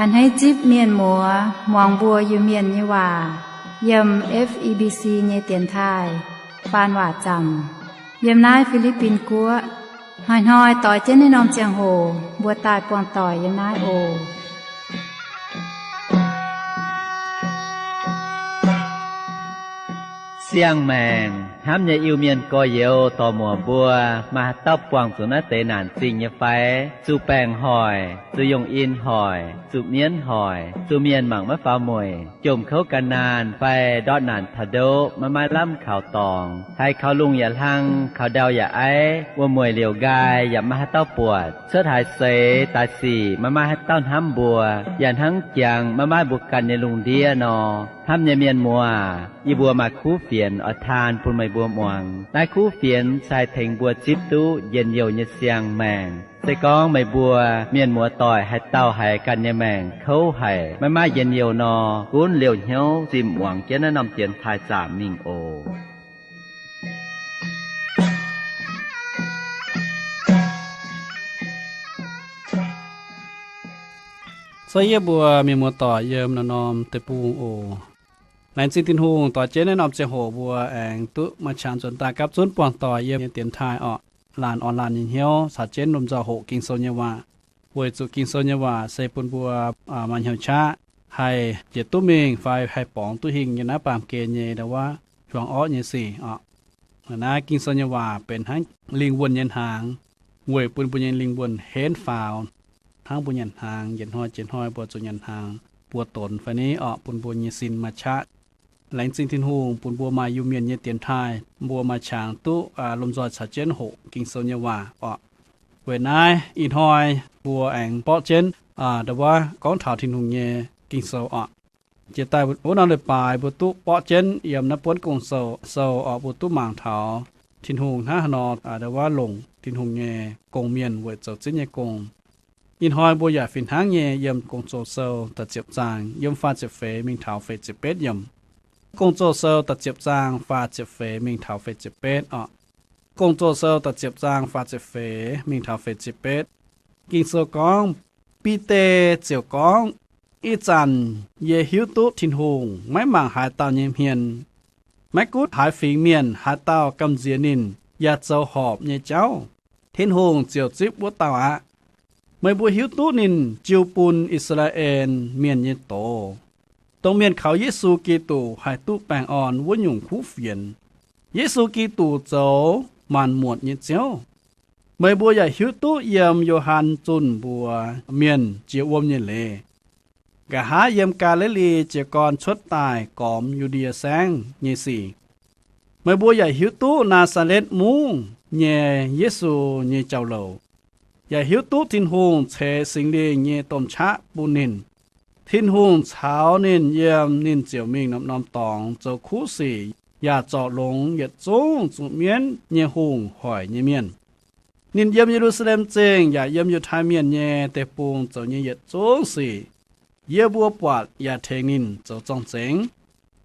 A'hneiv zipv mienh muoz muangx mbuo Iu-Mienh nyei waac yiem F E B C nyei dienx taaih faan waac zaamc yiem naaiv Fi^li^bin Guoqv. Hnoi-hnoi doix jienv naaiv norm ziangh hoc mbuo daaih buangh doic yiem naaiv oc. Siang-maengc hnamv nyei Iu-Mienh gorx-youz dorc-muoc mbuo, maaih haaix dauh buangh zuqc naaiv deix naanc zingh nyei fai? Zuqc baengc hoic, zuqc yongh in hoic, zuqc mienv hoic, zuqc mienh mangc maiv faaux mueic, jomc kouv gan naanh fai ndortv naanc taux ndoqv maiv maaih lamh kaux dorngx, haiz kaux lungh yaac hlang, kaux ndau yaac aiv, wuom-mueic liouc nqaai yaac maiv maaih haaix dauh buatc, cuotv haaix seix daaih sic maiv maaih haaix dauh hnamv mbuo, yaac hnangv jangx maiv maaih mbuo ganh nyei lungh ndiev nor. Hnamv nyei mienh muoz, yie mbuo maaih kuv fienx oix taan bun meih mbuo muangx. Naaiv kuv fienx se haih tengx mbuo zipv duqv njien-youh nyei siang-maengc. Se gorngv meih mbuo mienh muoz doic haaix dauh haiz ganh nyei maengc kouv haic, maiv maaih njien-youh nor, gunv liouh hnyouv zimh muangx jienv naaiv norm dienx taaih zaamc mingh oc. Se yie mbuo mienh muoz doic yiem naaiv norm deic-bung oc. Laengz zingh Tin-Hungh dorh jienv naaiv norm ziangh hoc mbuo aengx duqv maaih qangx nzuonx daaih gapv zunv buangh doic yiem nyei dienx taaih orqc. Laanh orn laanh nyei hnyouv caux jienv lomh nzoih hoqc Ging-Sou nyei waac, weic zuqc Ging-Sou nyei waac se bun mbuo maaih hnyouv qaqv haih njiec duqv mingh fai haih borngz duqv hingh yiem naaiv baamh gen nyei ndau wuov hiuang orqv nyei sic orqc. Naaiv Ging-Sou nyei waac benx hnangv lingh wuonh nyei hnaangx, weic bun mbuo nyei lingh wuonh henv faaux, hnangv mbuo nyanc hnaangx yietc hnoi jiex hnoi mbuo zuqc nyanc hnaangx buo donx fai ni orqc, bun mbuo nyei sin maaih qaqv. Laengz zingh Tin-Hungh bun mbuo maaih Iu-Mienh nyei dienx taaih, mbuo maaih qangx duqv lomh nzoih caux jienv hoqc Ging-Sou nyei waac orqc. Weic naaiv ih hnoi mbuo aengx borqv jienv ndau wuov gorngv taux Tin-Hungh nyei Ging-Sou orqc. Jiex daaih wuov norm leiz-baaix mbuo duqv borqv jienv yiem naaiv buonv Gong-Sou sou orqc, mbuo duqv mangc taux Tin-Hungh hnangv haaix nor ndau wuov longc Tin-Hungh nyei gong-mienh weic zoux zipv nyei gong. Ih hnoi mbuo yaac fih hnangv nyei yiem Gong-Zoh sou da'ziepc zaang yiem faah ziepc feix mingh taux feix ziepc betv yiemc. Gong-Zoh sou da'ziepc zaang faah ziepc feix mingh taux feix ziepc betv orqc. Gong-Zoh sou da'ziepc zaang faah ziepc feix mingh taux feix ziepc betv. Ging-Sou gorngv, Bide ziouc gorngv, Ih zanc yie hiuv duqv Tin-Hungh maiv mangc haaix dauh nyei hmien, maiv gunv haaix fingx mienh haaix dauh gamh nziex ninh yaac zoux horpc nyei jauv, Tin-Hungh ziouc zipv wuov dauh aqv. Meih mbuo hiuv duqv ninh jiu bun I^saa^laa^en Mienh nyei doz, dongh mienh kaux Yesu Giduc haih duqv baengh orn wuov nyungc kuv fienx. Yesu Giduc zoux maanc muotc nyei Ziouv. Meih mbuo yaac hiuv duqv yiem Yo^han zunh mbuox mienh jiex wuom nyei leiz, nqa'haav yiem Gaa^li^li jiez gorn cuotv daaih gormx Yu^ndie Saengv nyei sic. Meih mbuo yaac hiuv duqv Naa^saa^letv Mungv nyei Yesu nyei jauv-louc, yaac hiuv duqv Tin-Hungh ceix Singx Lingh nyei domh qaqv bun ninh. Tin-Hungh caux ninh yiem, ninh ziouc mingh norm-norm dorngx zoux kuv sic yaac zorc longx yietc zungv zuqc mienv nyei hungh hoic nyei mienh. Ninh yiem Ye^lu^saa^lem Zingh yaac yiem Yiutai Mienh nyei deic-bung zoux nyei yietc zungv sic, yie mbuo buatc yaac tengx ninh zoux zorng-zengx.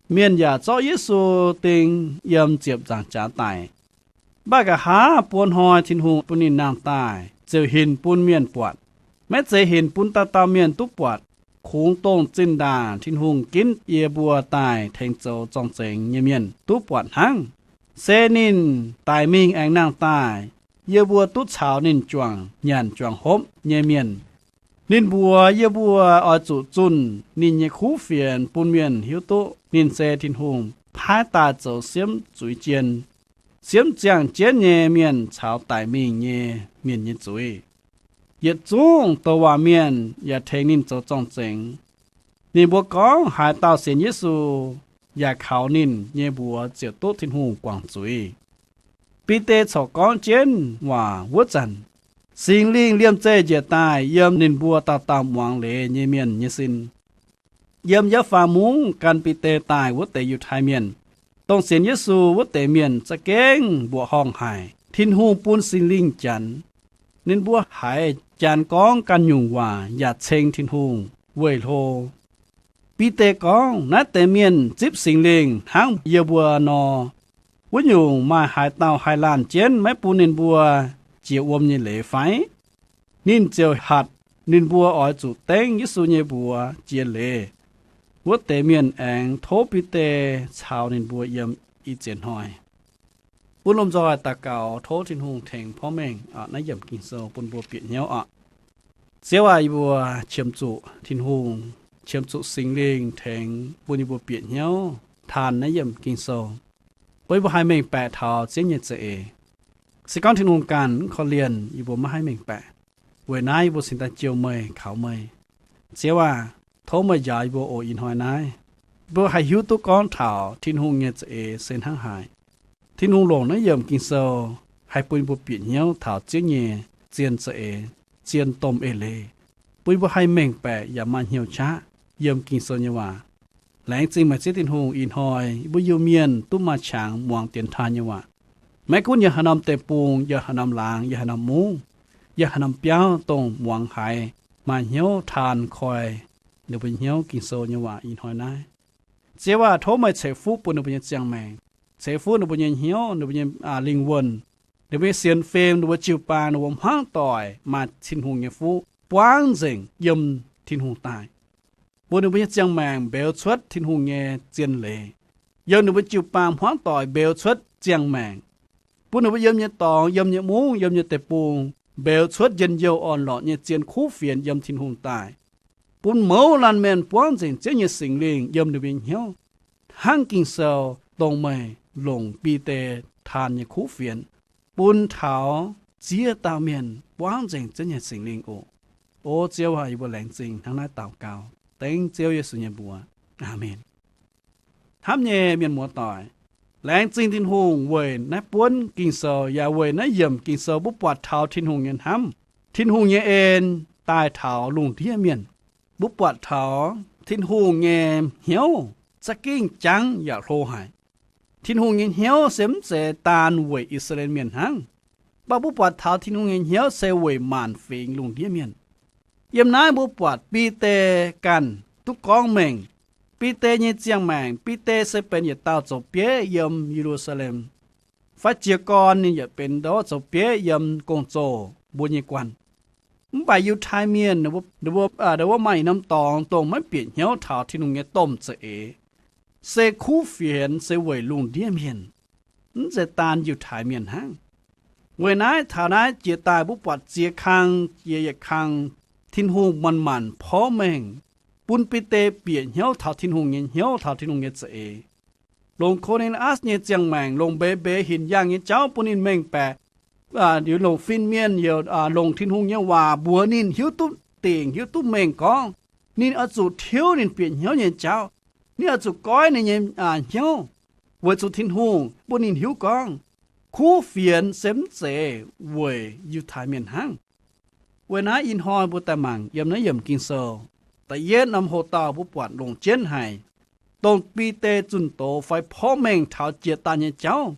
Mienh yaac zorqv Yesu ding yiem ziepc nzaangc jaax daic. Mv baac nqa'haav buo hnoi Tin-Hungh bun ninh nangh daaih ziouc hinc bun mienh buatc, maiv zeiz hinc bun dauh dauh mienh duqv buatc, kungx dongh zinh ndaangc Tin-Hungh ginv yie mbuo daaih tengx zoux zorng-zengx nyei mienh duqv buatc hnangv. Se ninh daic mingh aengx nangh daaih, yie mbuo duqv caux ninh juangc nyanc juangc hopv nyei mienh. Ninh mbuox yie mbuo oix zuqc zunh ninh nyei kuv fienx bun mienh hiuv duqv ninh se Tin-Hungh paaiv daaih zoux siemv zuiz jien, siemv ziangh jienv nyei mienh caux daic mingh nyei mienh nyei zuiz. Yietc zungv douc waac mienh yaac tengx ninh zoux zorng-zengx. Ninh mbuo gorngv haaix dauh sienx Yesu yaac kaux ninh nyei mbuox ziouc duqv Tin-Hungh guangc zuiz. Bide corc gorngv jienv waac wuov zanc, Singx Lingh liemh zeih njiec daaih yiem ninh mbuo dauh dauh muangx leiz nyei mienh nyei sin. Yiem Yaauv Faam Mungv gan Bide daaih wuov deix Yiutai Mienh, dongh sienx Yesu wuov deix mienh za'gengh mbuoqc horngh haic. Tin-Hungh bun Singx Lingh Janx. Ninh mbuo haiz Janx gorngv ganh nyungc waac yaac ceng Tin-Hungh weih hlo. Bide gorngv, naaiv deix mienh zipv Singx Lingh hnangv yie mbuo nor, wuov nyungc maaih haaix dauh haih laanh jienv maiv bun ninh mbuo jiex wuom nyei leiz fai? Ninh ziouc hatc Ninh mbuo oix zuqc dengv Yesu nyei mbuox jiex leiz. Wuov deix mienh aengx tov Bide caux ninh mbuo yiem ih ziex hnoi. Bun lomh nzoih daux gaux tov Tin-Hungh tengx porv mengh naaiv yiemc Ging-Sou bun mbuo bieqc hnyouv oc. Ziouv aac, yie mbuo qiemx zuqc Tin-Hungh, qiemx zuqc Singx Lingh tengx bun yie mbuo bieqc hnyouv taan naaiv yiemc Ging-Sou, bun yie mbuo haih mengh baeqc taux Ziouv nyei za'eix. Se gorngv Tin-Hungh ganh mv korv-lienh, yie mbuo maiv haih mengh baeqc. Weic naaiv yie mbuo cingx daaih jiu meih, kaux meih. Ziouv aac, tov meih njaaux yie mbuo oc. Ih hnoi naaiv, mbuo haih hiuv duqv gorngv taux Tin-Hungh nyei za'eix se hnangv haaix. Tin-Hungh longc naaiv yiemc Ging-Sou haih bun yie mbuo bieqc hnyouv taux Ziouv nyei zien za'eix, zien domh eix leiz, bun yie mbuo haih mengh baeqc yaac maaih hnyouv qaqv yiem Ging-Sou nyei waac. Laengz zingh meih Ziouv Tin-Hungh, ih hnoi yie mbuo Iu-Mienh duqv maaih qangx muangx dienx taaih nyei waac. Maiv gunv yiem haaix norm deic-bung, yiem haaix norm laangz, yiem haaix norm mungv, yiem haaix norm biauv, dongh muangx haiz, maaih hnyouv taan koi ninh mbuo hnyouv Ging-Sou nyei waac ih hnoi naaiv. Ziouv aac, tov meih ceix fuqv bun ninh mbuo nyei ziangh maengc, ceix fuqv ninh mbuo nyei hnyouv, ninh mbuo nyei lingh wuonh, ninh mbuo nyei sienx fim, ninh mbuo jiu-baang, ninh mbuo hmuangv doic maaih Tin-Hungh nyei fuqv buangv nzengc yiem Tin-Hungh daaih, bun ninh mbuo nyei ziangh maengc mbeux cuotv Tin-Hungh nyei zien leiz. Yiem ninh mbuo jiu-baang hmuangv doic mbeux cuotv ziangh maengc, bun ninh mbuo yiem nyei dorngx, yiem nyei mungv, yiem nyei deic-bung mbeux cuotv njien-youh orn-lorqc nyei zien kuv fienx yiem Tin-Hungh daaih, bun mouz laanh mienh buangv nzengc Ziouv nyei Singx Lingh yiem ninh mbuo nyei hnyouv, hnangv Ging-Sou dongh meih longc Bide taan nyei kuv fienx, bun taux ziex dauh mienh buangv nzengc Ziouv nyei Singx Lingh oc. O Ziouv aac, yie mbuo laengz zingh hnangv naaiv daux gaux dengv Ziouv Yesu nyei mbuox. Aamen. Hnamv nyei mienh muoz-doic, laengz zingh Tin-Hungh weic naaiv buonv Ging-Sou yaac weic naaiv yiemc Ging-Sou mbuo buatc taux Tin-Hungh nyei hnamv, Tin-Hungh nyei en daaih taux lungh ndiev mienh. Mbuo buatc taux Tin-Hungh nyei hnyouv za'gengh jangv yaac hlo haic. Tin-Hungh nyei hnyouv se mv zeiz daan weic I^saa^laa^en Mienh hnangv, mv baac mbuo buatc taux Tin-Hungh nyei hnyouv se weic maanc fingx lungh ndiev mienh. Yiem naaiv mbuo buatc Bide ganh duqv gorngv mengh. Bide nyei ziangh maengc, Bide se benx yietc dauh zoux bieiv yiem Ye^lu^saa^lem, fai jiez gorn ninh yaac benx ndortv zoux bieiv yiem gong-zoh mbuo nyei guanh. Mv baac Yiutai Mienh, ninh mbuo maaih yietc norm dorngx dongh maiv bieqc hnyouv taux Tin-Hungh nyei domh za'eix, se kuv fienx, se weic lungh ndiev mienh, mv zeiz daan Yiutai Mienh hnangv. Weic naaiv taux naaiv jiex daaih mbuo buatc ziex kang, jiex yietc kang, Tin-Hungh manc-manc porv mengh bun Bide bieqc hnyouv taux Tin-Hungh nyei hnyouv, taux Tin-Hungh nyei za'eix. Longc Ko^ne^li^atc nyei ziangh maengc, longc mbeix mbeix hinc yaangh nyei jauv bun ninh mengh baeqc, longc fin-mienh, longc Tin-Hungh nyei waac mbuox ninh hiuv duqv dingc, hiuv duqv mengh gorngv ninh oix zuqc tiuv ninh bieqc hnyouv nyei jauv. Ninh oix zuqc goiv ninh nyei hnyouv, weic zuqc Tin-Hungh bun ninh hiuv gorngv kuv fienx se mv zeiz weic Yiutai Mienh hnangv. Weic naaiv ih hnoi mbuo daaih mangc yiem naaiv yiemc Ging-Sou da'yietv norm hoc-dauh mbuo buatc longc jienv haic, dongh Bide zunh doz fai porv mengh taux jiex daaih nyei jauv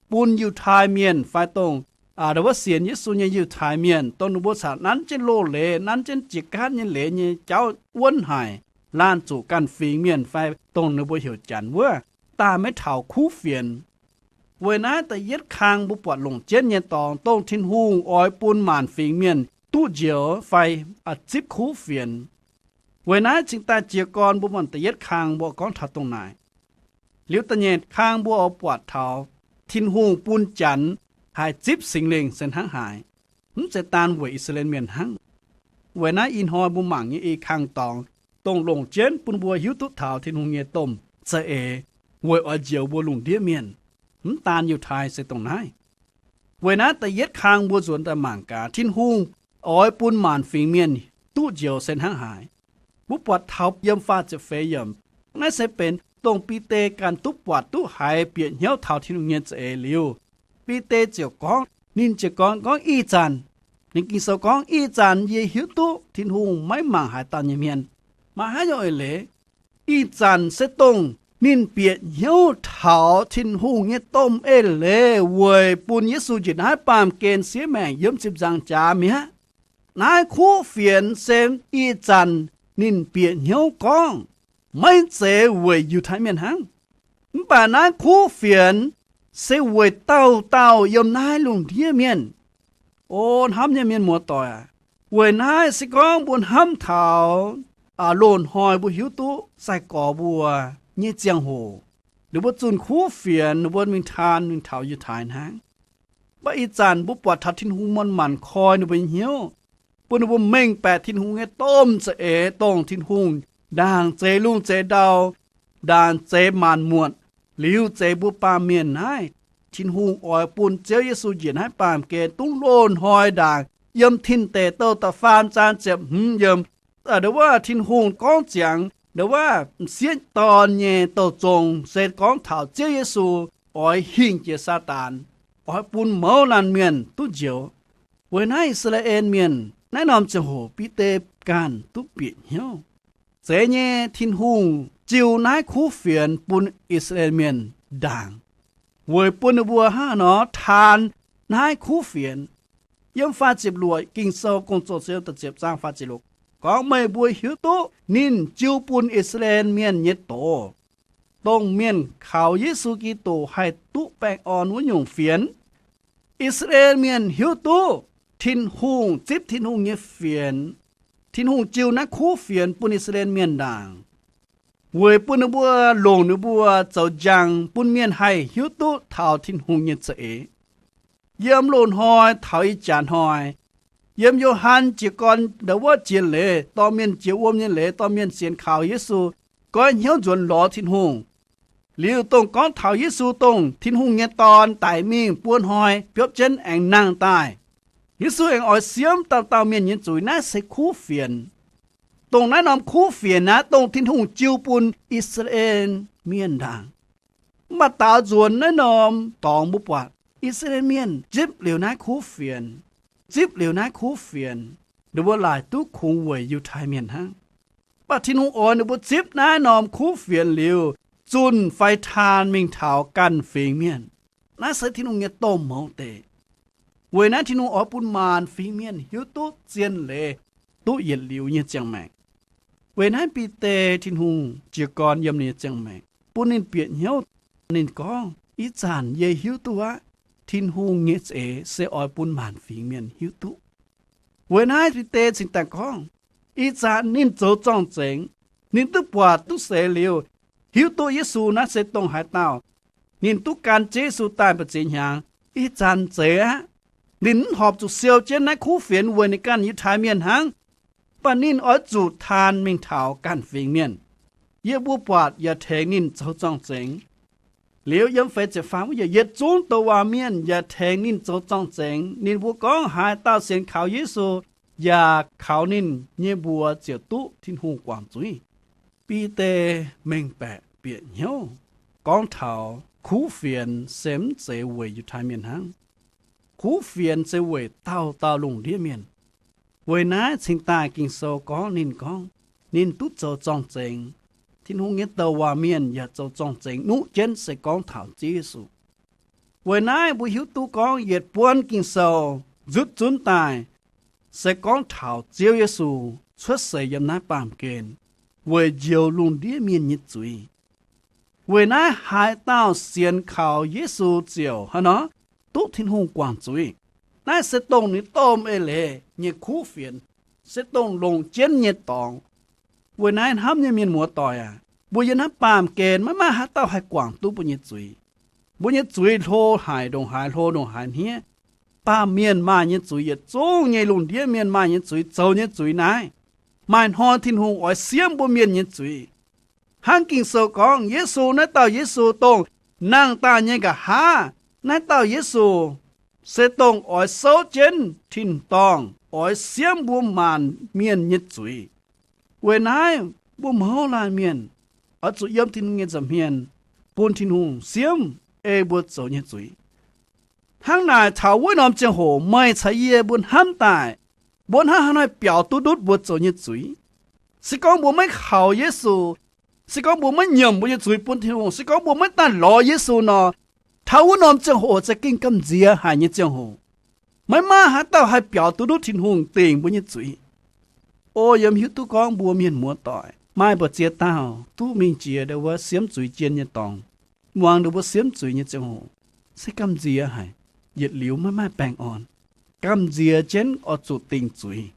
bun Yiutai Mienh fai dongh wuov sienx Yesu nyei Yiutai Mienh, dongh ninh mbuo caux nanv jienv loz-leiz, nanv jienv jiex gaatv nyei leiz nyei jauv wuonv haic, laanh zuqc ganh fingx mienh fai dongh ninh mbuo heuc Janx wuov, daaih maiv taux kuv fienx. Weic naaiv da'yietv kang mbuo buatc longc jienv nyei dorngx dongh Tin-Hungh oix bun maanc fingx mienh duqv njoux fai zipv kuv fienx. Weic naaiv cingx daaih jiez gorn mbuo mangc da'yietv kang mbuo gorngv taux dongh naaic. Liuz da'nyeic kang mbuo oix buatc taux Tin-Hungh bun Janx haih zipv Singx Lingh se hnangv haaix, mv zeiz daan weic I^saa^laa^en Mienh hnangv. Weic naaiv ih hnoi mbuo mangc nyei i kang dorngx dongh longc jienv bun mbuo hiuv duqv taux Tin-Hungh nyei domh za'eix weic oix njoux mbuo lungh ndiev mienh, mv daan Yiutai se dongh naaiv. Weic naaiv da'yietv kang mbuo nzuonx daaih mangc gaax Tin-Hungh oix bun maanc fingx mienh duqv njoux se hnangv haaix. Mbuo buatc taux yiem faah ziepc feix yiemc, naaiv se benx dongh Bide ganh duqv buatc duqv haiz bieqc hnyouv taux Tin-Hungh nyei za'eix liuz, Bide ziouc gorngv, ninh ziouc gorngv, gorngv, Ih zanc, ninh Ging-Sou gorngv, ih zanc yie hiuv duqv Tin-Hungh maiv mangc haaix dauh nyei hmien. Maaih haaix nyungc eix leiz? Ih zanc se dongh ninh bieqc hnyouv taux Tin-Hungh nyei domh eix leiz weic bun Yesu njiec naaiv baamh gen siev maengc yiem ziepc nzaangc jaax mi'aqv. Naaiv kuv fienx se ih zanc ninh bieqc hnyouv gorngv, maiv zeiz weic Yiutai Mienh hnangv. Mv baac naaiv kuv fienx se weic dauh dauh yiem naaiv lungh ndiev mienh. O hnamv nyei mienh muoz-doic aac, Weic naaiv se gorngv mbuo hnamv taux loz-hnoi mbuo hiuv duqv sai-gorx mbuo nyei ziangh hoc, ninh mbuo zunh kuv fienx, ninh mbuo mingh taan mingh taux Yiutai hnangv. Mv baac ih zanc mbuo buatc taux Tin-Hungh manc-manc koi ninh mbuo nyei hnyouv, bun ninh mbuo mengh baeqc Tin-Hungh nyei domh za'eix, dongh Tin-Hungh ndaangc zeix lungh zeix ndau, ndaangc zeix maanc muotc, liuz zeix mbuo baamh mienh naaiv. Tin-Hungh oix bun Ziouv Yesu njiec naaiv baamh gen dungv loz-hnoi ndaangc, yiem tin-deic douh da'faam zaang ziepc hmz yiem, ndo wuov Tin-Hungh gorngv ziangx ndo wuov m'sieqv dorn nyei douh zong se gorngv taux Ziouv Yesu oix hingh jiex Saadaan, oix bun mouz laanh mienh duqv njoux. Weic naaiv I^saa^laa^en Mienh naaiv norm ziangh hoc Bide ganh duqv bieqc hnyouv. Zeiz nyei, Tin-Hungh jiu naaiv kuv fienx bun I^saa^laa^en Mienh ndaangc, weic bun ninh mbuo hnangv nor taan naaiv kuv fienx. Yiem faah ziepc luoqc, Ging-Sou Gong-Zoh ziepc zaang faah ziepc luoqc gorngv, Meih mbuo hiuv duqv ninh jiu bun I^saa^laa^en Mienh nyei doz, dongh mienh kaux Yesu Giduc haih duqv baengh orn wuov nyungc fienx. I^saa^laa^en Mienh hiuv duqv Tin-Hungh zipv Tin-Hungh nyei fienx. Tin-Hungh jiu naaiv kuv fienx bun I^saa^laa^en Mienh ndaangc, weic bun ninh mbuo longc ninh mbuo zoux njang bun mienh haih hiuv duqv taux Tin-Hungh nyei za'eix. Yiem loz-hnoi taux ih jaax hnoi, yiem Yo^han jiez gorn ndo wuov jiex leiz, dorh mienh jiex wuom nyei leiz, dorh mienh sienx kaux Yesu, goiv hnyouv nzuonx lorz Tin-Hungh. Liuz dongh gorngv taux Yesu dongh Tin-Hungh nyei Dorn daic mingh buo hnoi biopv jienv aengx nangh daaih. Yesu aengx oix siemv dauh dauh mienh nyei zuiz. Naaiv se kuv fienx. Dongh naaiv norm kuv fienx naaiv dongh Tin-Hungh jiu bun I^saa^laa^en Mienh ndaangc. Mv baac daaux nzuonx naaiv norm dorngx mbuo buatc I^saa^laa^en Mienh zipv liuz naaiv kuv fienx, zipv liuz naaiv kuv fienx, ninh mbuo laaic duqv kungx weic Yiutai Mienh hnangv. Mv baac Tin-Hungh oix ninh mbuo zipv naaiv norm kuv fienx liuz, zunh fai taan mingh taux ganh fingx mienh. Naaiv se Tin-Hungh nyei domh mouz deix. Weic naaiv Tin-Hungh oix bun maanc fingx mienh hiuv duqv zien leiz, duqv yietc liuz nyei ziangh maengc. Weic naaiv Bide Tin-Hungh jiez gorn yiem ninh nyei ziangh maengc, bun ninh bieqc hnyouv. Ninh gorngv, Ih zanc yie hiuv duqv aqv. Tin-Hungh nyei za'eix se oix bun maanc fingx mienh hiuv duqv. Weic naaiv Bide cingx daaih gorngv, ih zanc ninh zoux zorng-zengx, ninh duqv buatc duqv seix liuz, hiuv duqv Yesu naaiv se dongh haaix dauh. Ninh duqv gan Ziouv Yesu daaih mbu'ziex hnyangx, ih zanc zeiz aqv. Ninh mv horpc zuqc siou jienv naaiv kuv fienx weic ninh ganh Yiutai Mienh hnangv, mv baac ninh oix zuqc taan mingh taux ganh fingx mienh. Yie mbuo buatc yaac tengx ninh zoux zorng-zengx. Liuz yiem feix ziepc faam wuov, yietc zungv douc waac mienh yaac tengx ninh zoux zorng-zengx. Ninh mbuo gorngv, Haaix dauh sienx kaux Yesu yaac kaux ninh nyei mbuox ziouc duqv Tin-Hungh guangc zuiz. Bide mengh baeqc bieqc hnyouv gorngv taux kuv fienx se mv zeiz weic Yiutai Mienh hnangv. Kuv fienx se weic dauh dauh lungh ndiev mienh. Weic naaiv cingx daaih Ging-Sou gorngv ninh gorngv, ninh duqv zoux zorng-zengx. Tin-Hungh nyei douc waac mienh yaac zoux zorng-zengx nuqv jienv se gorngv taux Ziouv Yesu. Weic naaiv mbuo hiuv duqv gorngv yietc buonv Ging-Sou nzutv zunv daaih se gorngv taux Ziouv Yesu cuotv seix yiem naaiv baamh gen weic njoux lungh ndiev mienh nyei zuiz. Weic naaiv haaix dauh sienx kaux Yesu ziouc hnangv nor duqv Tin-Hungh guangc zuiz. Naaiv se dongh ninh domh eix leiz nyei kuv fienx, se dongh longc jienv nyei dorngx. Weic naaiv hnamv nyei mienh muoz-doic aac, mbuo yiem naaiv baamh gen maiv maaih haaix dauh haih guangc duqv mbuo nyei zuiz. Mbuo nyei zuiz hlo haic ndongc haaix hlo ndongc haaix hniev. Baamh mienh maaih nyei zuiz yietc zungv nyei, lungh ndiev mienh maaih nyei zuiz, zoux nyei zuiz naaiv. Maaih hnoi Tin-Hungh oix siemv mbuo mienh nyei zuiz. Hnangv Ging-Sou gorngv, Yesu, naaiv dauh Yesu dongh nangh daaih nyei nqa'haav, naaiv dauh Yesu se dongh oix souv jienv tin-dorngh oix siemv mbuo maanc mienh nyei zuiz. Weic naaiv mbuo mouz laanh mienh oix zuqc yiem Tin-Hungh nyei nza'hmien bun Tin-Hungh siemv ei mbuo zoux nyei zuiz. Hnangv naaic taux wuov norm ziangh hoc meih caux yie mbuo hnamv daaih, mbuo hnangv haaix nor biaux duqv ndutv mbuo zoux nyei zuiz. Se gorngv mbuo maiv kaux Yesu, se gorngv mbuo maiv nyiemc mbuo nyei zuiz bun Tin-Hungh, se gorngv mbuo maiv daaih lorz Yesu nor, taux wuov norm ziangh hoc se gengh gamh nziex haic nyei ziangh hoc. Maiv maaih haaix dauh haih biaux duqv ndutv Tin-Hungh dingc mbuo nyei zuiz. O yiem hiuv duqv gorngv mbuo mienh muoz-doic maaih mbu'ziex dauh duqv mingh jiex ndo wuov siemv zuiz jien nyei dorngx. Muangx ndo wuov siemv zuiz nyei ziangh hoc se gamh nziex haic, yietc liuz maiv maaih baengh orn. Gamh nziex jienv oix zuqc dingc zuiz.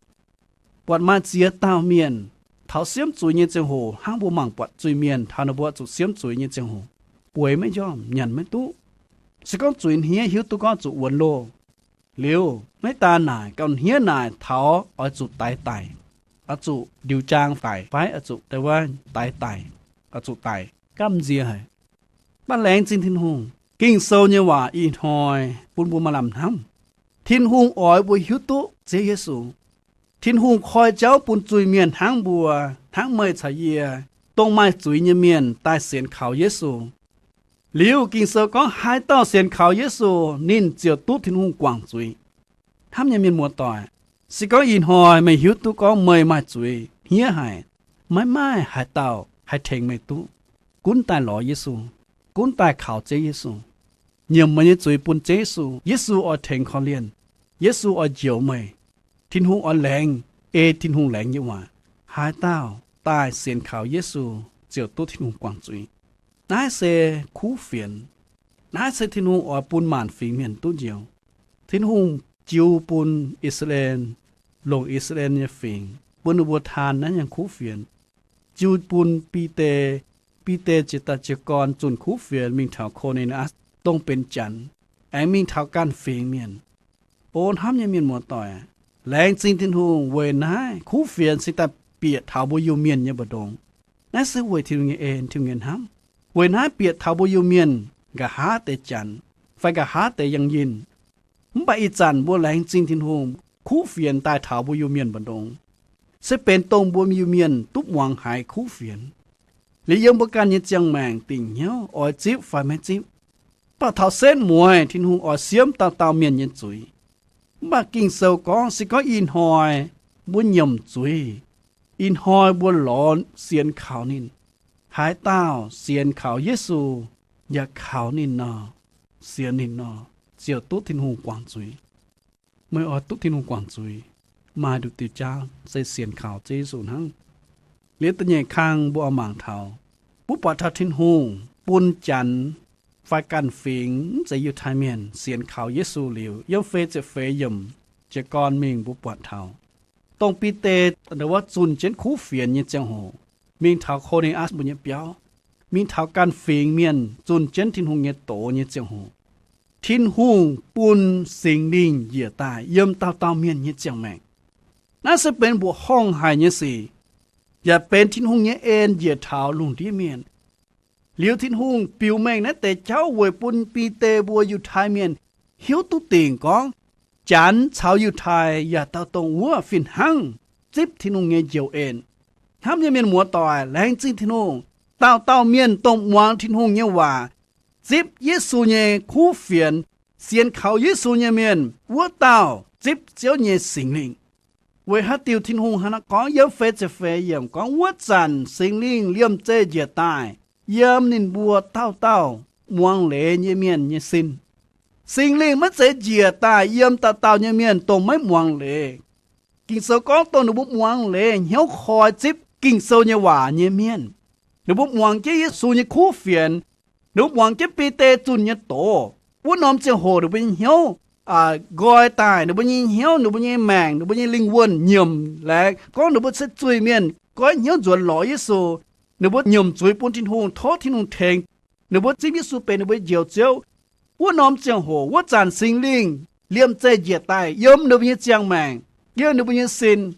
Buatc maaih ziex dauh mienh taux siemv zuiz nyei ziangh hoc, hnangv mbuo mangc buatc zuiz-mienh taux ninh mbuo zuqc siemv zuiz nyei ziangh hoc, bueix maiv njormh, nyanc maiv duqv. Se gorngv zuiz hniev hiuv duqv gorngv zuqc wuonx loh. Liuz maiv daan naaic, gauh hniev naaic taux oix zuqc daix daic, oix zuqc ndiux jaang daic fai oix zuqc daix daic, oix zuqc daic, gamh nziex haic. Mv baac laengz zingh Tin-Hungh, Ging-Sou nyei waac ih hnoi bun mbuo maaih lamh hnamv. Tin-Hungh oix mbuo hiuv duqv Ziouv Yesu. Tin-Hungh koi jauv bun zuiz-mienh hnangv mbuo, hnangv meih caux yie, dongh maaih zuiz nyei mienh daaih sienx kaux Yesu. Liuz Ging-Sou gorngv haaix dauh sienx kaux Yesu, ninh ziouc duqv Tin-Hungh guangc zuiz. Hnamv nyei mienh muoz-doic, se gorngv ih hnoi meih hiuv duqv gorngv meih maaih zuiz hniev haic, maiv maaih haaix dauh haih tengx meih duqv. Gunv daaih lorz Yesu, gunv daaih kaux Ziouv Yesu, nyiemc meih nyei zuiz bun Ziouv Yesu. Yesu oix tengx korv-lienh, Yesu oix njoux meih. Tin-Hungh oix laengz, ei Tin-Hungh laengz nyei waac, haaix dauh daaih sienx kaux Yesu ziouc duqv Tin-Hungh guangc zuiz. Naaiv se kuv fienx. Naaiv se Tin-Hungh oix bun maanc fingx mienh duqv njoux. Tin-Hungh jiu bun I^saa^laa^en, longc I^saa^laa^en nyei fingx bun ninh mbuo taan naaiv nyungc kuv fienx. Jiu bun Bide, Bide ziouc daaih jiez gorn zunh kuv fienx mingh taux Ko^ne^ne^atc, dongh benx janx, aengx mingh taux ganh fingx mienh. O hnamv nyei mienh muoz-doic, laengz zingh Tin-Hungh weic naaiv kuv fienx cingx daaih bieqc taux mbuo Iu-Mienh nyei mbu'ndongx. Naaiv se weic Tin-Hungh nyei en, Tin-Hungh nyei hnamv. Weic naaiv bieqc taux mbuo Iu-Mienh nqa'haav deix janx fai nqa'haav deix yangh yinh. Mv baac ih zanc mbuo laengz zingh Tin-Hungh, kuv fienx daaih taux mbuo Iu-Mienh mbu'ndongx, se benx dongh mbuo Iu-Mienh duqv muangx haiz kuv fienx. Liuz yiem mbuo ganh nyei ziangh maengc dingc hnyouv oix zipv fai maiv zipv. Mv baac taux setv mueiz Tin-Hungh oix siemv dauh dauh mienh nyei zuiz. Mv baac Ging-Sou gorngv se gorngv ih hnoi mbuo nyiemc zuiz, ih hnoi mbuo lorz sienx kaux ninh, haaix dauh sienx kaux Yesu yaac kaux ninh nor, sienx ninh nor, ziouc duqv Tin-Hungh guangc zuiz. Meih oix duqv Tin-Hungh guangc zuiz, maaih nduqc diuh jauv se sienx kaux Ziouv Yesu hnangv. Liuz da'nyeic kang mbuo oix mangc taux, mbuo buatc taux Tin-Hungh bun janx fai ganh fingx mv zeiz Yiutai Mienh sienx kaux Yesu liuz, yiem feix ziepc feix yiemc jiez gorn mingh mbuo buatc taux dongh Bide ndau wuov zunh jienv kuv fienx nyei ziangh hoc, mingh taux Ko^ne^atc mbuo nyei biauv, mingh taux ganh fingx mienh zunh jienv Tin-Hungh nyei doz nyei ziangh hoc, Tin-Hungh bun Singx Lingh njiec daaih yiem dauh dauh mienh nyei ziangh maengc. Naaiv se benx mbuoqc horngh haic nyei sic, yaac benx Tin-Hungh nyei en njiec taux lungh ndiev mienh. Liuz Tin-Hungh biux mengh naaiv deix jauv weic bun Bide mbuo Yiutai Mienh hiuv duqv dingc gorngv, janx caux Yiutai yaac dauh dongh wuov fih hnangv zipv Tin-Hungh nyei njoux en. Hnamv nyei mienh muoz-doic, laengz zingh Tin-Hungh, dauh dauh mienh dongh muangx Tin-Hungh nyei waac, zipv Yesu nyei kuv fienx, sienx kaux Yesu nyei mienh, wuov dauh zipv Ziouv nyei Singx Lingh. Weic haaix diuc Tin-Hungh hnangv naaiv gorngv? Yiem feix ziepc feix yiemc gorngv, wuov zanc Singx Lingh liemh zeih njiec daaih yiem ninh mbuo dauh dauh muangx leiz nyei mienh nyei sin. Singx Lingh maiv zeiz njiec daaih yiem dauh dauh nyei mienh dongh maiv muangx leiz. Ging-Sou gorngv dongh ninh mbuo muangx leiz hnyouv koi zipv Ging-Sou nyei waac nyei mienh. Ninh mbuo muangx jienv Yesu nyei kuv fienx. Ninh mbuo muangx jienv Bide zunh nyei doz. Wuov norm ziangh hoc ninh mbuo nyei hnyouv nqoi daaih, ninh mbuo nyei hnyouv, ninh mbuo nyei maengc, ninh mbuo nyei lingh wuonh nyiemc laengz gorngv ninh mbuo se zuiz-mienh, goiv hnyouv nzuonx lorz Yesu. Ninh mbuo nyiemc zuiz bun Tin-Hungh, tov Tin-Hungh tengx ninh mbuo zipv Yesu benx ninh mbuo nyei Njoux Ziouv. Wuov norm ziangh hoc, wuov zanc Singx Lingh liemh zeih njiec daaih yiem ninh mbuo nyei ziangh maengc, yiem ninh mbuo nyei sin.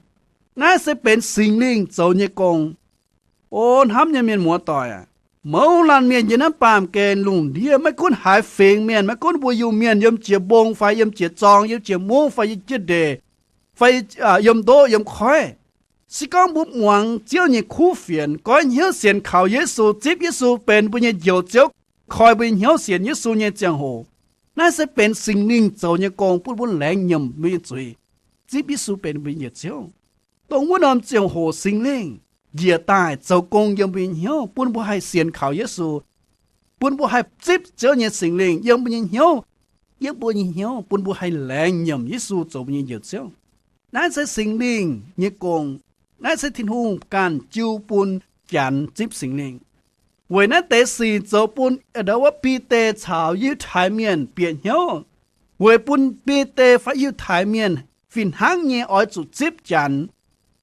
Naaiv se benx Singx Lingh zoux nyei gong. O hnamv nyei mienh muoz-doic aac, mouz laanh mienh yiem naaiv baamh gen lungh ndiev, maiv gunv haaix fingx mienh, maiv gunv mbuo Iu-Mienh yiem jiex mbong fai yiem jiex zorng, yiem jiex mungv fai yiem jiex ndeic, fai yiem ndoqv yiem koiv, se gorngv mbuo muangx Ziouv nyei kuv fienx, goiv hnyouv sienx kaux Yesu, zipv Yesu benx mbuo nyei Njoux Ziouv, koi mbuo nyei hnyouv sienx Yesu nyei ziangh hoc, naaiv se benx Singx Lingh zoux nyei gong bun mbuo laengz nyiemc mbuo nyei zuiz, zipv Yesu benx mbuo nyei Njoux Ziouv. Dongh wuov norm ziangh hoc Singx Lingh njiec daaih zoux gong yiem mbuo nyei hnyouv, bun mbuo haih sienx kaux Yesu, bun mbuo haih zipv Ziouv nyei Singx Lingh yiem mbuo nyei hnyouv. Yiem mbuo nyei hnyouv bun mbuo haih laengz nyiemc Yesu zoux mbuo nyei Njoux Ziouv. Naaiv se Singx Lingh nyei gong. Naaiv se Tin-Hungh ganh jiu bun Janx zipv Singx Lingh. Weic naaiv deix sic zoux bun ndau wuov Bide caux Yiutai Mienh bieqc hnyouv, weic bun Bide fai Yiutai Mienh fih hnangv nyei oix zuqc zipv Janx.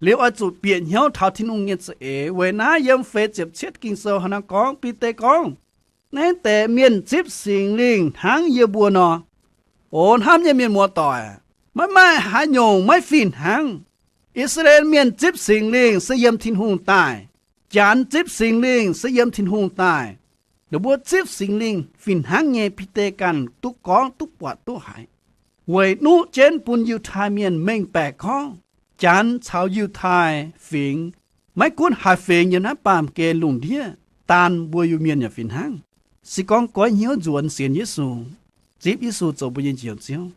liuz oix zuqc bieqc hnyouv taux Tin-Hungh nyei za'eix. Weic naaiv yiem feix ziepc cietv Ging-Sou haaix nor gorngv, Bide gorngv, Naaiv deix mienh zipv Singx Lingh hnangv yie mbuo nor. O hnamv nyei mienh muoz-doic, maiv maaih haaix nyungc maiv fih hnangv. I^saa^laa^en Mienh zipv Singx Lingh se yiem Tin-Hungh daaih. Janx zipv Singx Lingh se yiem Tin-Hungh daaih. Ninh mbuo zipv Singx Lingh fih hnangv nyei, Bide ganh duqv gorngv duqv buatc duqv haiz, weic nuqv jienv bun Yiutai Mienh mengh baeqc gorngv Janx caux Yiutai Fingx, maiv gunv haaix fingx yiem naaiv baamh gen lungh ndiev, daan mbuo Iu-Mienh yaac fih hnangv. Se gorngv goiv hnyouv nzuonx sienx Yesu, zipv Yesu zoux mbuo nyei Njoux Ziouv,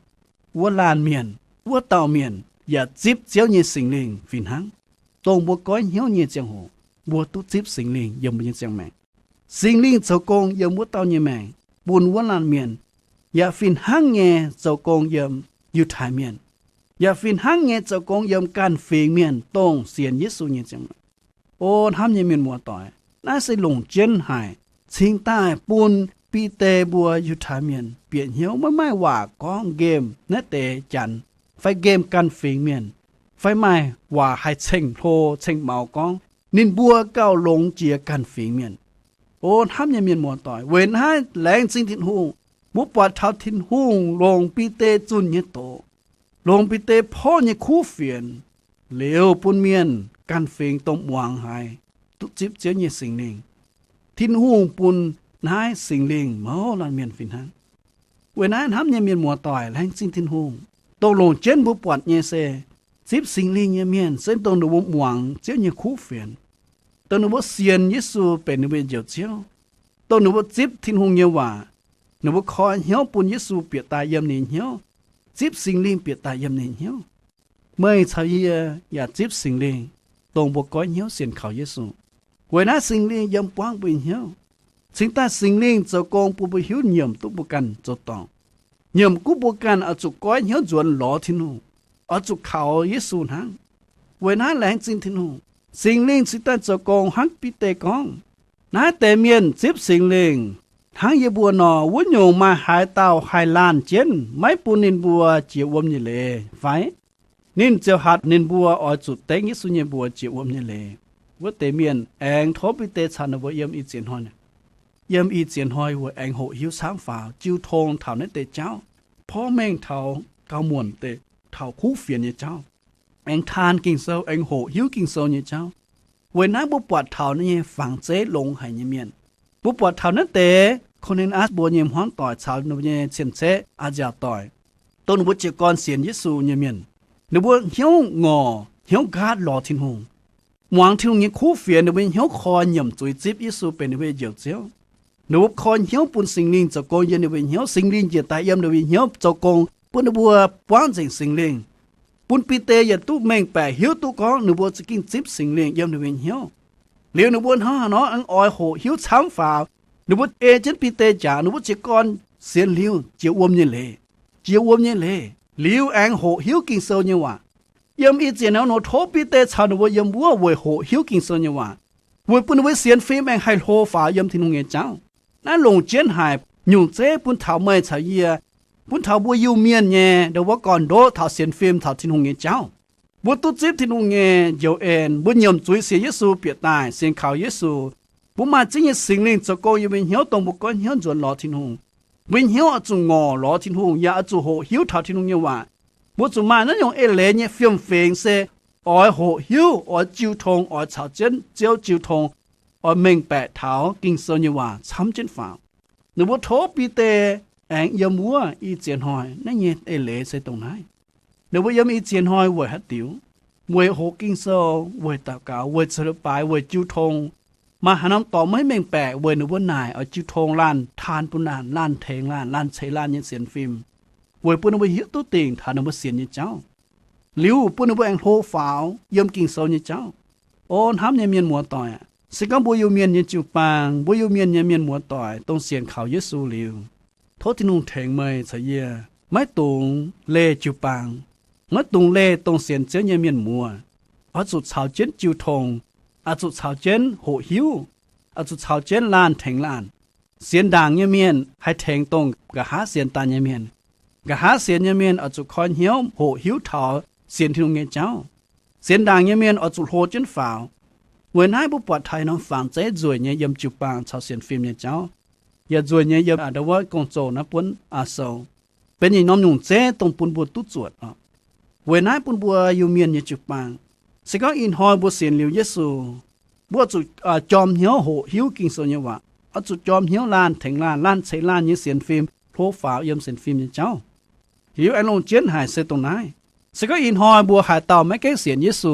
wuov laanh mienh, wuov dauh mienh yaac zipv Ziouv nyei Singx Lingh fih hnangv. Dongh mbuo goiv hnyouv nyei ziangh hoc, mbuo duqv zipv Singx Lingh yiem mbuo nyei ziangh maengc. Singx Lingh zoux gong yiem wuov dauh nyei maengc bun wuov laanh mienh, yaac fih hnangv nyei zoux gong yiem Yiutai Mienh, yaac fih hnangv nyei zoux gong yiem ganh fingx mienh dongh sienx Yesu nyei ziangh maengc. O hnamv nyei mienh muoz-doic, naaiv se longc jienv haic, cingx daaih bun Bide mbuo Yiutai Mienh bieqc hnyouv maiv maaih waac gorngv nqemh naaiv deix Janx fai nqemh ganh fingx mienh, fai maaih waac haih ceng-hlo ceng-maux gorngv ninh mbuo gauh longx jiex ganh fingx mienh. O hnamv nyei mienh muoz-doic, weic naaiv laengz zingh Tin-Hungh, mbuo buatc taux Tin-Hungh longc Bide zunh nyei doz, longc Bide porv nyei kuv fienx, liuz bun mienh ganh fingx dongh muangx haiz duqv zipv Ziouv nyei Singx Lingh. Tin-Hungh bun naaiv Singx Lingh mouz laanh mienh fih hnangv. Weic naaiv hnamv nyei mienh muoz-doic, laengz zingh Tin-Hungh, dongh longc jienv mbuo buatc nyei se, zipv Singx Lingh nyei mienh se dongh ninh mbuo muangx Ziouv nyei kuv fienx, dongh ninh mbuo sienx Yesu benx ninh mbuo nyei Njoux Ziouv, dongh ninh mbuo zipv Tin-Hungh nyei waac, ninh mbuo koi hnyouv bun Yesu bieqc daaih yiem ninh hnyouv, zipv Singx Lingh bieqc daaih yiem ninh hnyouv. Meih caux yie yaac zipv Singx Lingh, dongh mbuo goiv hnyouv sienx kaux Yesu. Weic naaiv Singx Lingh yiem buangv mbuo nyei hnyouv, cingx daaih Singx Lingh zoux gong bun mbuo hiuv nyiemc duqv mbuo ganh zoux dorngc, nyiemc gunv mbuo ganh oix zuqc goiv hnyouv nzuonx lorz Tin-Hungh, oix zuqc kaux Yesu hnangv. Weic naaiv laengz zingh Tin-Hungh, Singx Lingh cingx daaih zoux gong hnangv Bide gorngv, naaiv deix mienh zipv Singx Lingh hnangv yie mbuo nor, wuov nyungc maaih haaix dauh haih laanh jienv maiv bun ninh mbuo jiex wuom nyei leiz fai? Ninh ziouc hatc ninh mbuo oix zuqc dengv Yesu nyei mbuox jiex wuom nyei leiz. Wuov deix mienh aengx tov Bide caux ninh mbuo yiem i ziex hnoi, yiem i ziex hnoi weic aengx hoqc hiuv camv faaux jiu tong taux naaiv deix jauv, porv mengh taux gauh muonc deix, taux kuv fienx nyei jauv, aengx taan Ging-Sou, aengx hoqc hiuv Ging-Sou nyei jauv. Weic naaiv mbuo buatc taux nyei fangx zeiv longx haic nyei mienh. Mbuo buatc taux naaiv deix Ko^ni^laa^si mbuo nyei hmuangv doic caux ninh mbuo nyei cien-ceqv a'nziaauc doic, dongh ninh mbuo jiez gorn sienx Yesu nyei mienh. Ninh mbuo hnyouv ngorc hnyouv nqaatv lorz Tin-Hungh, muangx Tin-Hungh nyei kuv fienx, ninh mbuo nyei hnyouv koi nyiemc zuiz zipv Yesu benx ninh mbuo nyei Njoux Ziouv. Ninh mbuo koi hnyouv bun Singx Lingh zoux gong yiem ninh mbuo nyei hnyouv. Singx Lingh njiec daaih yiem ninh mbuo nyei hnyouv zoux gong bun ninh mbuo buangv nzengc Singx Lingh, bun Bide yietc duqv mengh baeqc hiuv duqv gorngv ninh mbuo za'gengh zipv Singx Lingh yiem ninh mbuo nyei hnyouv. Liuz ninh mbuo hnangv haaix nor aengx oix hoqc hiuv camv faaux. Ninh mbuo ei jienv Bide jaax, ninh mbuo jiez gorn sienx liuz jiex wuom nyei leiz, jiex wuom nyei leiz liuz aengx hoqc hiuv Ging-Sou nyei waac. Yiem i ziex hnoi nor tov Bide caux ninh mbuo yiem wuov weic hoqc hiuv Ging-Sou nyei waac, weic bun ninh mbuo sienx fim aengx haih hlo faaux yiem Tin-Hungh nyei jauv. Naaiv longc jienv haic, nyungc zeiv bun taux meih caux yie, bun taux mbuo Iu-Mienh nyei ndo wuov gorn-ndoqv taux sienx fim taux Tin-Hungh nyei jauv. Mbuo duqv zipv Tin-Hungh nyei njoux en, mbuo nyiemc zuiz sienx Yesu bieqc daaih, sienx kaux Yesu. Mbuo maaih Ziouv nyei Singx Lingh zoux gong yiem mbuo nyei hnyouv, dongh mbuo goiv hnyouv nzuonx lorz Tin-Hungh. Mbuo nyei hnyouv oix zuqc ngorc lorz Tin-Hungh, yaac oix zuqc hoqc hiuv taux Tin-Hungh nyei waac. Mbuo zuqc maaih naaiv nyungc eix leiz nyei fiem-fingx se oix hoqc hiuv, oix jiu tong, oix caux jienv Ziouv jiu tong, oix mengh baeqc taux Ging-Sou nyei waac camv jienv faaux. Ninh mbuo tov Bide aengx yiem wuov i ziex hnoi. Naaiv nyei eix leiz se dongh naaiv. Ninh mbuo yiem i ziex hnoi weic haaix diuc? Weic hoqc Ging-Sou, weic daux gaux, weic zoux leiz-baaix, weic jiu tong. Maaih haaix norm dorngx maiv mengh baeqc, weic ninh mbuo naaic oix jiu tong laanh taan bun laanh, laanh tengx laanh, laanh ceix laanh nyei sienx fim, weic bun ninh mbuo hiuv duqv dingc taux ninh mbuo sienx nyei jauv, liuz bun ninh mbuo aengx hlo faaux yiem Ging-Sou nyei jauv. O hnamv nyei mienh muoz-doic aac, se gorngv mbuo Iu-Mienh nyei jiu-baang, mbuo Iu-Mienh nyei mienh muoz-doic dongh sienx kaux Yesu liuz, tov Tin-Hungh tengx meih caux yie, maiv dungx leih jiu-baang, maiv dungx leih dongh sienx Ziouv nyei mienh muoz. Oix zuqc caux jienv jiu tong, oix zuqc caux jienv hoqc hiuv, oix zuqc caux jienv laanh tengx laanh. Sienx ndaangc nyei mienh haih tengx dongh nqa'haav sienx daaih nyei mienh. Nqa'haav sienx nyei mienh oix zuqc koi hnyouv hoqc hiuv taux sienx Tin-Hungh nyei jauv. Sienx ndaangc nyei mienh oix zuqc hlo jienv faaux. Weic naaiv mbuo buatc taux norm fangx zeiv nzueic nyei yiem jiu-baang caux sienx fim nyei jauv, yaac nzueic nyei yiem a'ndau wuov gong-zoh naaiv buonv a'sou, benx yietc norm nyungc zeiv dongh bun mbuo duqv zuotc oc. Weic naaiv bun mbuo Iu-Mienh nyei jiu-baang, se gorngv ih hnoi mbuo sienx liuz Yesu, mbuo zuqc jorm hnyouv hoqc hiuv Ging-Sou nyei waac, oix zuqc jorm hnyouv laanh tengx laanh, laanh ceix laanh nyei sienx fim, hlo faaux yiem sienx fim nyei jauv. Liuz aengx longc jienv haic se dongh naaiv. Se gorngv ih hnoi mbuo haaix dauh maiv gaengh sienx Yesu,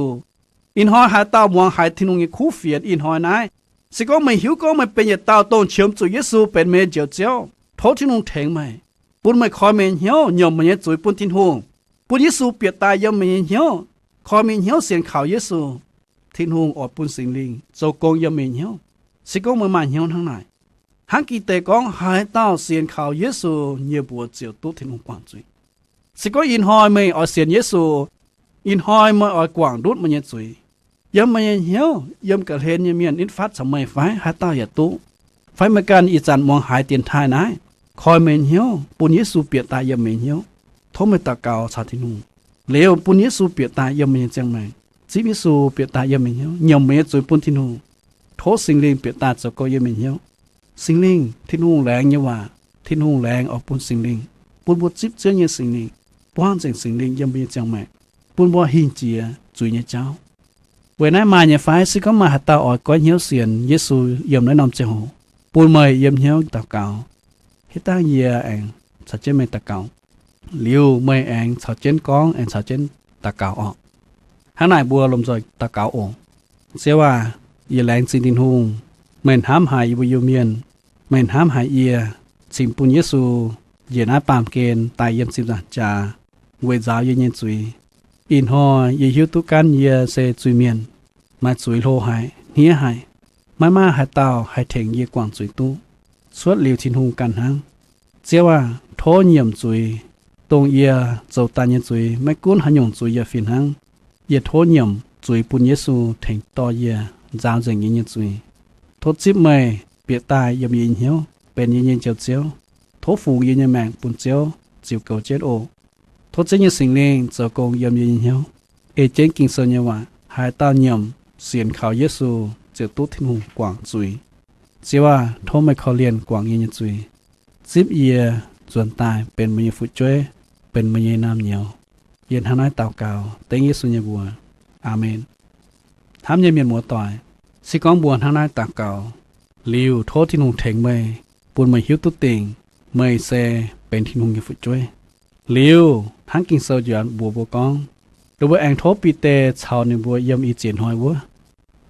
ih hnoi haaix dauh muangx haiz Tin-Hungh nyei kuv fienx ih hnoi naaiv, se gorngv meih hiuv gorngv meih benx yietc dauh dongh qiemx zuqc Yesu benx meih nyei Njoux Ziouv, tov Tin-Hungh tengx meih, bun meih koi meih nyei hnyouv, nyiemc meih nyei zuiz bun Tin-Hungh, bun Yesu bieqc daaih yiem meih nyei hnyouv, koi meih nyei hnyouv sienx kaux Yesu. Tin-Hungh oix bun Singx Lingh zoux gong yiem meih nyei hnyouv, se gorngv meih maaih hnyouv hnangv naaic. Hnangv Giduc gorngv, haaix dauh sienx kaux Yesu, nyei mbuox ziouc duqv Tin-Hungh guangc zuiz. Se gorngv ih hnoi meih oix sienx Yesu, ih hnoi meih oix guangc ndutv meih nyei zuiz, yiem meih nyei hnyouv, yiem ga'hlen nyei mienh nitv fatv caux meih fai haaix dauh yaac duqv, fai meih ganh ih zanc muangx haiz dienx taaih naaiv, koi meih nyei hnyouv bun Yesu bieqc daaih yiem meih nyei hnyouv. Tov meih daux gaux caux Tin-Hungh, liuz bun Yesu bieqc daaih yiem meih nyei ziangh maengc, zipv Yesu bieqc daaih yiem meih nyei hnyouv, nyiemc meih nyei zuiz bun Tin-Hungh. Tov Singx Lingh bieqc daaih zoux gong yiem meih nyei hnyouv. Singx Lingh, Tin-Hungh laengz nyei waac, Tin-Hungh laengz oix bun Singx Lingh, bun mbuo zipv Ziouv nyei Singx Lingh, buangv nzengc Singx Lingh yiem mbuo nyei ziangh maengc, bun mbuo hingh jiex zuiz nyei jauv. Weic naaiv maaih nyei fai? Se gorngv maaih haaix dauh oix goiv hnyouv sienx Yesu yiem naaiv norm ziangh hoc, bun meih yiem hnyouv daux gaux. Hitv dangh yie aengx caux jienv meih daux gaux. Liuz meih aengx caux jienv gorngv, aengx caux jienv daux gaux orqc. Hnangv naaic mbuo lomh nzoih daux gaux oc. Ziouv aac, yie laengz zingh Tin-Hungh. Meih hnamv haic yie mbuo Iu-Mienh. Meih hnamv haic yie, cingx bun Yesu njiec naaiv baamh gen daaih yiem ziepc nzaangc jaax weic nzaaux yie nyei zuiz. Ih hnoi yie hiuv duqv gaanv yie se zuiz-mienh, maaih zuiz hlo haic, hniev haic. Maiv maaih haaix dauh haih tengx yie guangc zuiz duqv, cuotv liuz Tin-Hungh ganh hnangv. Ziouv aac, tov nyiemc zuiz, dongh yie zoux daaih nyei zuiz, maiv gunv haaix nyungc zuiz yaac fih hnangv. Yie tov nyiemc zuiz bun Yesu tengx dorh yie nzaaux nzengc yie nyei zuiz. Tov zipv meih bieqc daaih yiem yie nyei hnyouv benx yie nyei Njoux Ziouv. Tov fungx yie nyei maengc bun Ziouv ziux goux jienv oc. Tov Ziouv nyei Singx Lingh zoux gong yiem yie nyei hnyouv, ei jienv Ging-Sou nyei waac, haaix dauh nyiemc sienx kaux Yesu ziouc duqv Tin-Hungh guangc zuiz. Ziouv aac, tov meih korv-lienh guangc yie nyei zuiz, zipv yie nzuonx daaih benx meih nyei fu'jueiv, benx meih nyei naamh nyouz. Yie hnangv naaiv daux gaux dengv Yesu nyei mbuox. Aamen. Hnamv nyei mienh muoz-doic, se gorngv mbuo hnangv naaiv daux gaux liuz, tov Tin-Hungh tengx meih, bun meih hiuv duqv dingc meih se benx Tin-Hungh nyei fu'jueiv. Liuz hnangv Ging-Sou njiec mbuox mbuo gorngv, ninh mbuo aengx tov Bide caux ninh mbuo yiem ih ziex hnoi wuov.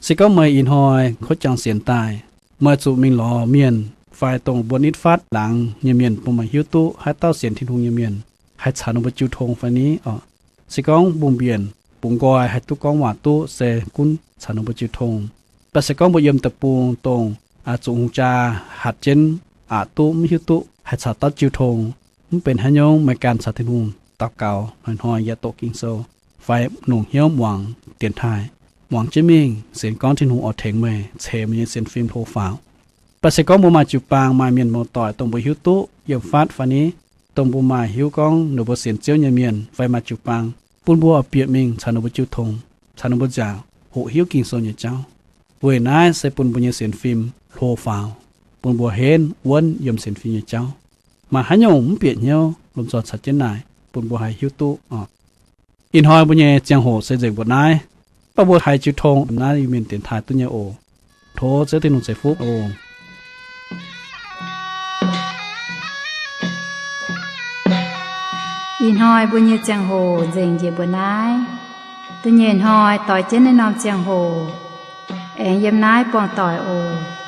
Se gorngv meih ih hnoi kuotv jangx sienx daaih, meih zuqc mingh lorz mienh fai dongh mbuo nitv fatv laangz nyei mienh bun meih hiuv duqv haaix dauh sienx Tin-Hungh nyei mienh, haih caux ninh mbuo jiu tong fai ni oc. Se gorngv mbungh mbienc bungx nqoi haih duqv gorngv waac duqv se gunv caux ninh mbuo jiu tong. Mv baac se gorngv mbuo yiem deic-bung dongh zuqc hungh jaa hatc jienv aqc duqv mv hiuv duqv haih caux dauh jiu tong, mv benx haaix nyungc, meih ganh caux Tin-Hungh daux gaux hnoi-hnoi yaac doqc Ging-Sou fai longc hnyouv muangx dienx taaih, muangx jienv mingh, sienx gorngv Tin-Hungh oix tengx meih ceix meih nyei sienx fim hlo faaux. Mv baac se gorngv mbuo maaih jiu-baang, maaih mienh muoz-doic dongh mbuo hiuv duqv yiem fatv fai ni, dongh mbuo maaih hiuv gorngv ninh mbuo sienx Ziouv nyei mienh fai maaih jiu-baang, bun mbuo oix bieqc mingh caux ninh mbuo jiu tong, caux ninh mbuo nziaauc hoqc hiuv Ging-Sou nyei jauv. Weic naaiv se bun mbuo nyei sienx fim hlo faaux, bun mbuo henv wuonv yiem sienx fim nyei jauv. Maaih haaix nyungc mv bieqc hnyouv, lomh nzoih caux jienv naaic bun mbuo haih hiuv duqv oc. Ih hnoi mbuo nyei ziangh hoc se nzengc mbuo naaiv. Mv baac mbuo haih jiu tong naaiv Iu-Mienh dienx taaih duqv nyei oc. Tov Ziouv Tin-Hungh ceix fuqv oc. Ih hnoi mbuo nyei ziangh hoc nzengc njiec mbuo naaiv. Da'nyeic hnoi doix jienv naaiv norm ziangh hoc aengx yiem naaiv buangh doic oc.